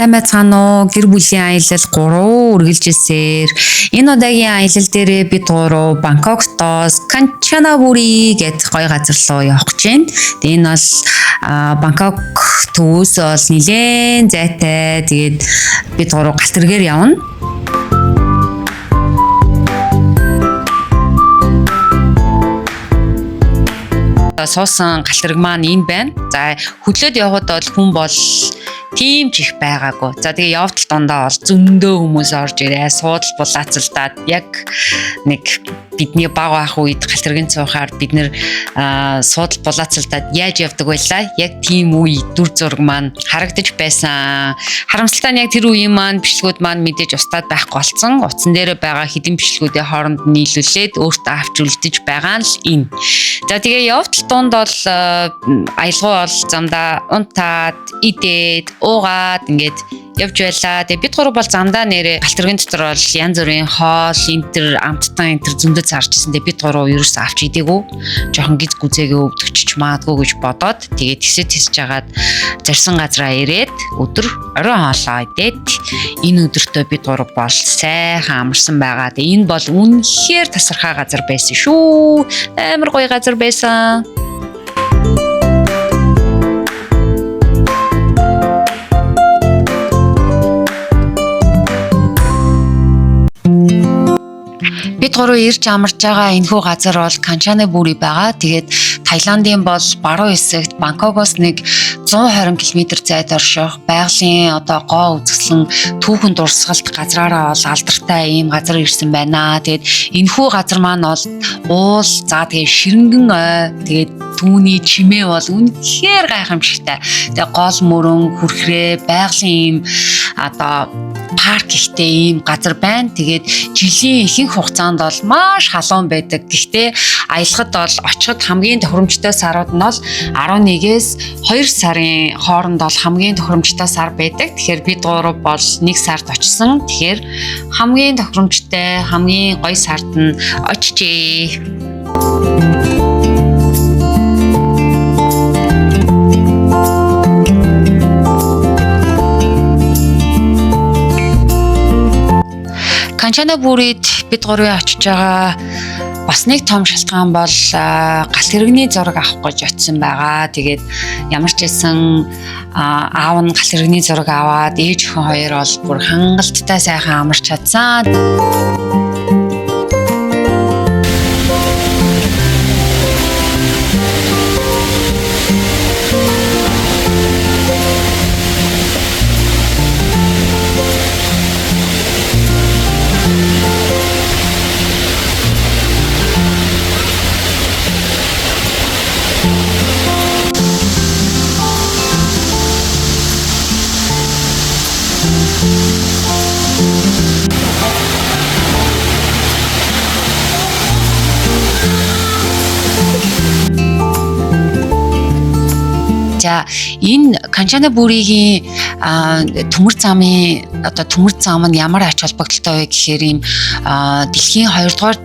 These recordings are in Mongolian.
Сайн байцгаана уу? Гэр бүлийн аялал 3 үргэлжилсээр. Энэ удаагийн аялал дээрээ бид гурав Бангкоктоос Канчанабури гэдэг гоё газар руу явах гэж байна. Тэгээ энэ бол Бангкок төвөөс бол нэлээн зайтай. Тэгээд бид гурав галт тэргээр явна. Суусан галт тэрэг маань энэ байна. За, хөдлөөд явхад бол хүн бол тийм ч их байгаагүй. За, тэгээ явдал дундаа бол зөндөө хүмүүс орж ирээ. Суудал булаацалдаад яг нэг бидний баг байх үед галт тэрэгэн цуухаар бид нэр суудал булаацалдаад яаж явдаг байлаа? Яг тийм үе дүр зураг маань харагдаж байсан. Харамсалтай нь яг тэр үеийн маань бичлэгүүд маань мэдээж устдаад байхгүй болсон. Утсан дээр байгаа хэдэн бичлэгүүдээ хооронд нийлүүлээд өөртөө авч үлдэж байгаа нь л энэ. За, тэгээ явдал дунд бол аялгау бол замдаа унтаад, идээд, уугаад ингээд явж байлаа. Тэгээ бид гурав бол замдаа нэрээ галт тэрэгэн дотор бол янз бүрийн хоол, энтер, амттан энтер зөндөө зарж ирсэн. Тэгээ бид гурав ерөөсөө авч идээгүй. Жохон гиз гүзээгээ өвдөгчч магадгүй гэж бодоод тэгээ тэсэ тэсэж хагаад зорьсон газраа ирээд өдөр оройн хоолоо идээд энэ өдөртөө бид гурав бол сайхан амарсан байгаа. Тэгээ энэ бол үнэхээр тасархай газар байсан шүү. Амар гоё газар байсан. Бид гурав ирж амарч байгаа энэхүү газар бол Канчанабури байгаа. Тэгээд Таиландын бол баруун хэсэгт Бангкокоос нэг 120 км зайд орших байгалийн одоо гоо үзэсгэлэн түүхэн дурсгалт газраараа бол алдартай ийм газар ирсэн байна. Тэгээд энэхүү газар маань бол уул, за тэгээд ширэнгэн ой, тэгээд түүний чимээ бол үнэхээр гайхамшигтай. Тэгээд гол мөрөн, хүрхрээ, байгалийн ийм одоо парк ихтэй ийм газар байна. Тэгээд жилийн ихэнх хугацаанд бол маш халуун байдаг. Гэхдээ аялахад бол очиход хамгийн тохиромжтой сарууд нь бол 11-ээс 2 сарын хооронд бол хамгийн тохиромжтой сар байдаг. Тэгэхээр бид гурав бол 1 сард очсон. Тэгэхээр хамгийн тохиромжтой, хамгийн гоё сард нь очжээ. Канчанабурид бид гурвын очиж байгаа бас нэг том шалтгаан бол галт тэрэгний зураг авах гэж очисон байгаа. Тэгээд ямар ч байсан аав нь галт тэрэгний зураг аваад ээж охин хоёр бол бүр хангалттай сайхан амарч чадсан. За, энэ Канчанабуригийн төмөр замын одоо төмөр зам нь ямар ач холбогдолтой вэ гэхээр ийм дэлхийн 2 дугаар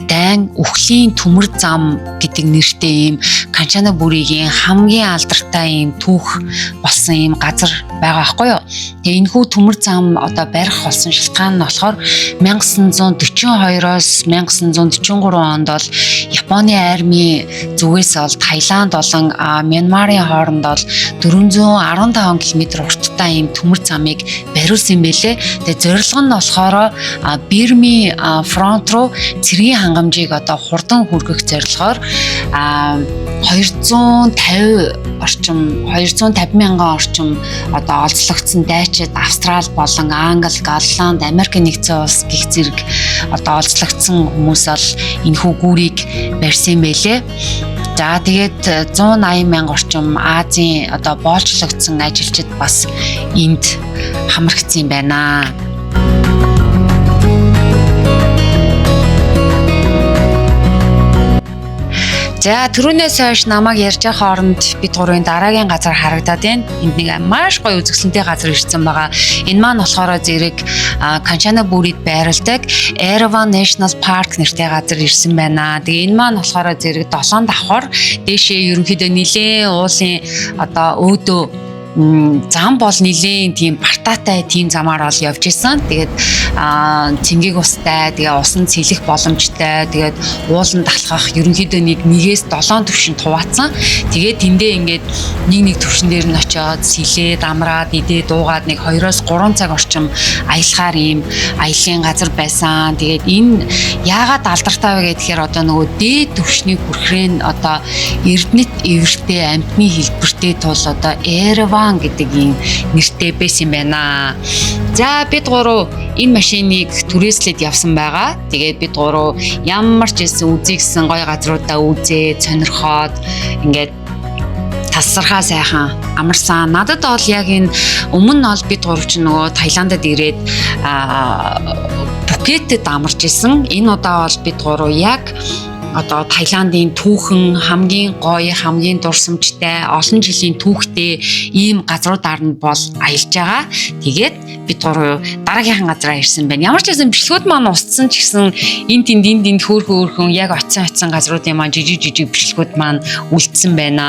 дайн үхлийн төмөр зам гэдэг нэртэй ийм Канчанабуригийн хамгийн алдартай ийм түүх болсон ийм газар байгаа байхгүй юу. Тэгээ энэхүү төмөр зам одоо барих болсон шалтгаан нь болохоор 1942-оос 1943 онд бол Японы армийн зүгээс бол Таиланд болон Мянмарын хооронд бол 415 км урттай ийм төмөр замыг бариулсан юм байлээ. Тэгээ зорилго нь болохоор Бирмийн фронт руу цэргийн хангамжийг одоо хурдан хүргэх зорилгоор 250 орчим 250 мянган орчим одоо олзлогдсон дайчид Австрал болон Англи, Голланд, Америк нэгдсэн улс гэх зэрэг одоо олзлогдсон хүмүүс бол энэхүү гүүрийг барьсан юм байлээ. За, тэгээд 180 мянга орчим Азийн одоо боолчлогдсон ажилчид бас энд хамрагдсан юм байна. За, түрүүнээс хойш намайг ярьж байгаа хооронд бид гурвын дараагийн газар харагдаад байна. Энд нэг маш гоё үзэсгэлэнтэй газар ирсэн байгаа. Энэ маань болохоор зэрэг Канчанабурид байрладаг Erawan National Park нэртэй газар ирсэн байна. Тэгээ энэ маань болохоор зэрэг 7 давхар дээшээ ерөнхийдөө нилээн уулын одоо өөдөө Зам бол нилээн тийм бартаатай тийм замаар бол явж исэн. Тэгээд цэнгийг устай, тэгээ усан цэлэх боломжтой, тэгээд ууланд алхах ерөнхийдөө нэг нэгээс 7 төвшөнд хуваацсан. Тэгээд тэндээ ингээд нэг нэг төвшин дээр нь очиод сэлээд амраад идээ дуугаад нэг 2-оос 3 цаг орчим аялахаар ийм аялын газар байсан. Тэгээд энэ яагаад алдартай вэ гэхээр одоо нөгөө дээд төвшнийг хүрэхээр нь одоо Эрдэнэт эвэртэй амтны хэлбэртэй тул одоо Эрван гэдэг ийм нэртэй байсан юм байна. За, бид гурав энэ машиныг түрээслээд явсан байгаа. Тэгээд бид гурав ямар ч байсан үзийгсэн гоё газруудаа үзээд сонирхоод ингээд тасархаа сайхан амарсан. Надад бол яг энэ өмнө нь бол бид гурав чинь нөгөө Таиландд ирээд Пхукетэд амарч исэн. Энэ удаа бол бид гурав яг одоо Таиландын түүхэн хамгийн гоё, хамгийн дурсамжтай, олон жилийн түүхтэй ийм газруудаар нь бол аялж байгаа. Тэгээд бид гурав дараагийнхан газараа ирсэн байна. Ямар ч байсан бичлэгүүд маань устсан ч гэсэн энэ тэнд энэ тэнд хөөрхөн хөөрхөн яг очисон очисон газруудын маань жижиг жижиг бичлэгүүд маань үлдсэн байна.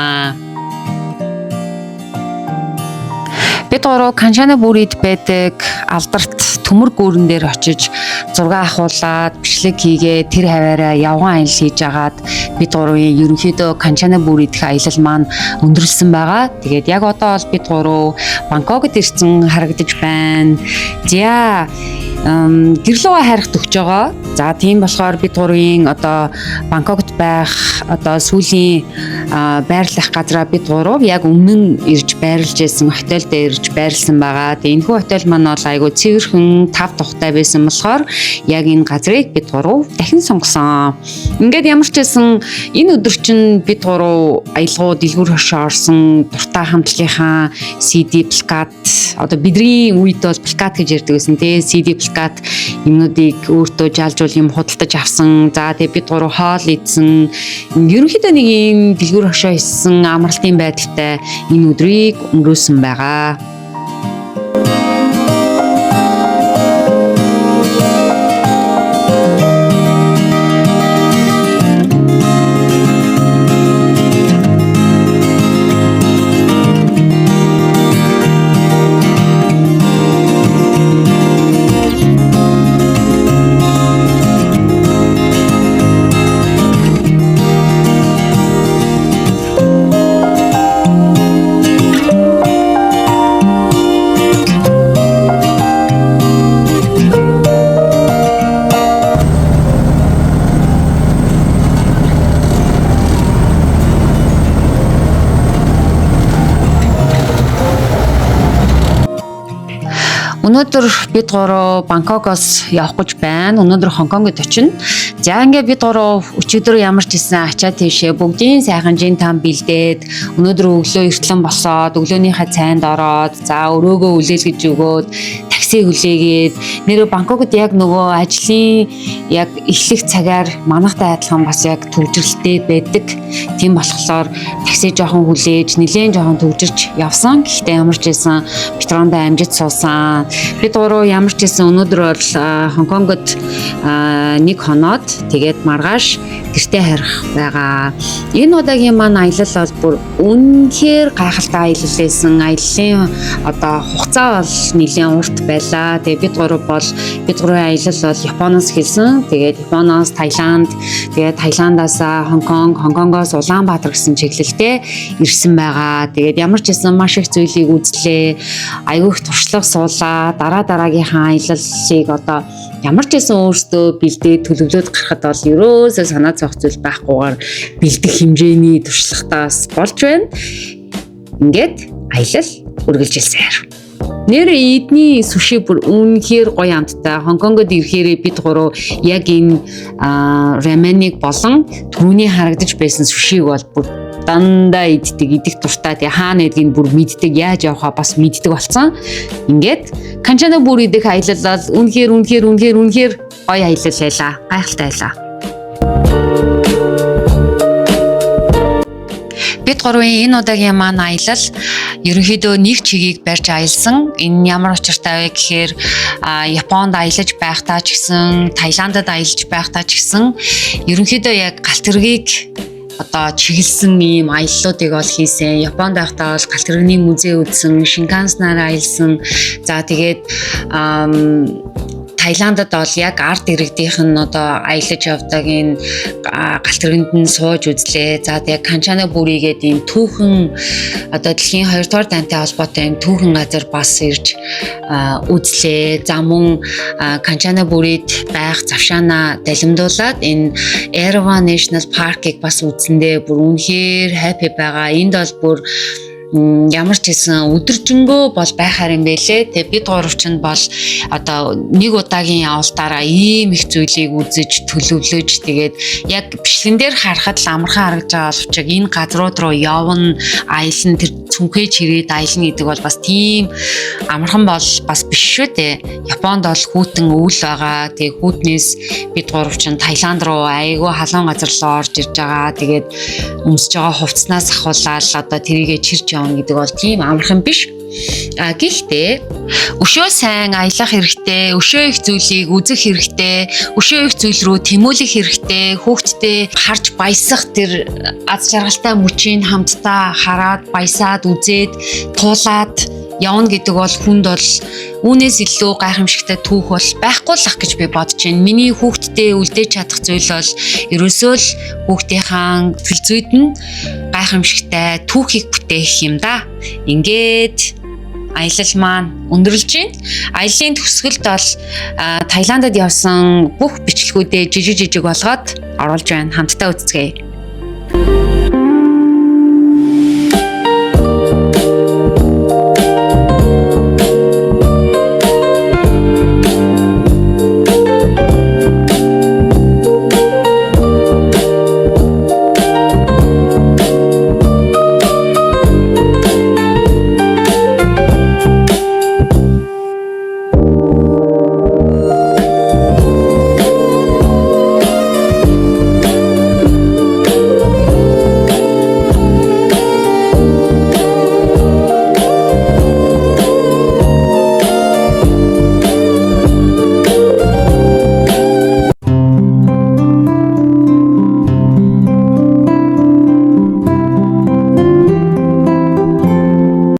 Бид гурав Канчанабурид байдаг алдарт төмөр гүүрэн дээр очиж зураг авахуулаад бичлэг хийгээ тэр хаваараа явган аялал хийж агаад бид гурвын ерөнхийдөө Канчанабури дэх аялал маань өндөрлсөн байгаа. Тэгээд яг одоо бол бид гурав Бангкокд ирсэн харагдаж байна. За, гэр лүүгээ харих төгж байгаа. За, тийм болохоор бид гурвын одоо Бангкокт байх одоо сүүлийн байрлах газараа бид гурав яг өмнө нь ирж байрлаж байсан hotel дээр ирж байрлсан байгаа. Тэгээ энэхүү hotel маань бол айгүй цэвэрхэн, тав тухтай байсан болохоор яг энэ газрыг бид гурав дахин сонгосон. Ингээд ямар ч байсан энэ өдөр чинь бид гурав аялгау дэлгүүр хошоо орсон, дуртай хамтлагийнхаа CD плакат, одоо бидний үед бол плакат гэж ярьдаг байсан тий, CD плакат юмнуудыг өөртөө жалжуул юм худалдаж авсан. За, тэгээ бид гурав хоол идсэн. Ерөнхийдөө нэг юм дэлгүүр хошоо хийсэн амралтын байдалтай энэ өдрийг өнгөрөөсөн байгаа. Өнөөдөр бид гурав Бангкокоос явах гэж байна. Өнөөдөр Хонконгод очино. За, ингээ бид гурав өчигдөр ямар ч гэсэн ачаа тийшээ бүгдийн сайхан жин там бэлдээд, өнөөдөр өглөө эртлэн босоод өглөөнийхөө цайнд ороод, за, өрөөгөө үлээлгэж өгөөд, такси хүлээгээд, нэрээ Бангкокод яг нөгөө ажлын яг эхлэх цагаар манайхтай адилхан бас яг түгжрэлтэй байдаг. Тийм болохоор такси жоохон хүлээж, нэлээд жоохон түгжирч явсан. Гэхдээ ямар ч байсан метрондоо амжиж суусан. Бид гурав ямар ч байсан өнөөдөр бол Хонконгод нэг хоноод тэгээд маргааш гэртээ харих байгаа. Энэ удаагийн маань аялал бол бүр үнэхээр гайхалтай аялал байсан. Аяллаа одоо хугацаа бол нэлээд урт байлаа. Тэгээд бид гурвын аялал бол Японоос эхэлсэн. Тэгээд Японоос Таиланд, тэгээд Таиландаас Хонконг, Хонконгоос Улаанбаатар гэсэн чиглэлтэй ирсэн байгаа. Тэгээд ямар ч байсан маш их зүйлийг үзлээ. Айгүй их туршлага суулаа. Дараа дараагийнхаа аяллыг одоо ямар ч байсан өөртөө бэлдээд төлөвлөөд гарахад бол ерөөсөө санаа зовох зүйл байхгүйгээр бэлдэх хэмжээний туршлагатаас болж байна. Ингээд аялал үргэлжилсээр. Нэр эдний суши бүр үнэхээр гоё амттай. Хонконгод ирэхээрээ бид гурав яг энэ раменыг болон түрүүний харагдаж байсан сушиг бол бүр дандаа иддэг, идэх дуртай. Тэгээ хаана идгийг бүр мэддэг, яаж явахаа бас мэддэг болсон. Ингээд Канчанабури дэх аялал бол үнэхээр үнэхээр үнэхээр үнэхээр гоё аялал байлаа. Гайхалтай байлаа. Бид гурвын энэ удаагийн маань аялал ерөнхийдөө нэг чигийг барьж аялсан. Энэ ямар учиртай вэ гэхээр Японд аялаж байхдаа ч гэсэн, Таиландд аялаж байхдаа ч гэсэн ерөнхийдөө яг галт тэргийг одоо чиглэсэн ийм аяллуудыг бол хийсэн. Японд байхдаа бол галт тэрэгний музей үзсэн, Шинкансенаар аялсан. За, тэгээд Таиландд бол яг ард иргэдийнх нь одоо аялаж явдаг энэ галт тэргэнд нь сууж үзлээ. За, тэгээ Канчанабури гэдэг ийм түүхэн, одоо дэлхийн 2 дугаар дайнтай холбоотой ийм түүхэн газар бас ирж үзлээ. За, мөн Канчанабурид байх завшаанаа далимдуулаад энэ Erawan National Park-ыг бас үзсэндээ бүр үнэхээр happy байгаа. Энд бол бүр ямар ч хэлсэн өдөржингөө бол байхаар юм бэлээ. Тэгээ бид гурав чинь бол одоо нэг удаагийн явалтаараа ийм их зүйлийг үзэж, төлөвлөж, тэгээд яг бичлэгэн дээр харахад л амархан харагдаж байгаа боловч яг энэ газрууд руу явна, аялна, тэр цүнхээ чирээд аялна гэдэг бол бас тийм амархан бол бас биш шүү дээ. Японд бол хүйтэн өвөл байгаа. Тэгээ хүйтнээс бид гурав чинь Таиланд руу айгүй халуун газар руу орж ирж байгаа. Тэгээд өмсөж байгаа хувцснаас ахуулаад одоо тэрийгэ чирч явна гэдэг бол тийм амархан биш. А гэхдээ өшөө сайн аялах хэрэгтэй, өшөө их зүйлийг үзэх хэрэгтэй, өшөө их зүйл рүү тэмүүлэх хэрэгтэй, хүүхдтэй харж баясах тэр аз жаргалтай мөчийг хамтдаа хараад, баясаад, үзээд, туулаад явна гэдэг бол хүнд бол үүнээс илүү гайхамшигтай түүх бол байхгүй л ах гэж би бодож байна. Миний хүүхдтэй үлдээж чадах зүйл бол ерөөсөө л хүүхдийнхаа сэтгэл зүйд нь гайхамшигтай түүхийг бүтээх юм да. Ингээд аялал маань өндөрлөж байна. Аяллаа төгсгөлд бол Таиландд явсан бүх бичлэгүүдээ жижиг жижиг болгоод оруулж байна. Хамтдаа үзцгээе.